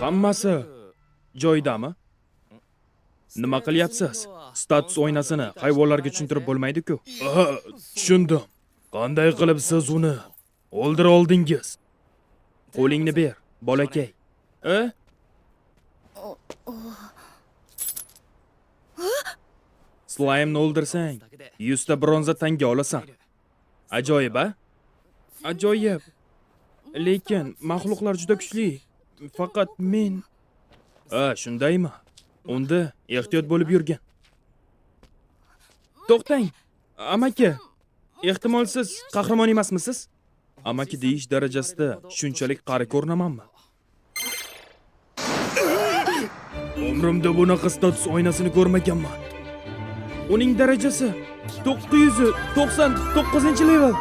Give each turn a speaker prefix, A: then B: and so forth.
A: Hammasi joyidami? Nima qilyapsiz? Status oynasini hayvonlarga tushuntirib bo'lmaydi-ku. Tushundim. Qanday qilib siz uni o'ldira oldingiz? Qo'lingni ber, bolakay. Slime'ni o'ldirsang, 100 ta bronza tanga olasan. Ajoyib, a? Ajoyib. Lekin maxluqlar juda kuchli. Faqat men... Ha, shundaymi? Unda ehtiyot bo'lib yurgin. To'xtang, amaki. Ehtimol siz qahramon emasmisiz? Amaki deyish darajasida shunchalik qari ko'rinamanmi? Umrimda bunaqa status oynasini ko'rmaganman. Uning darajasi 999-level.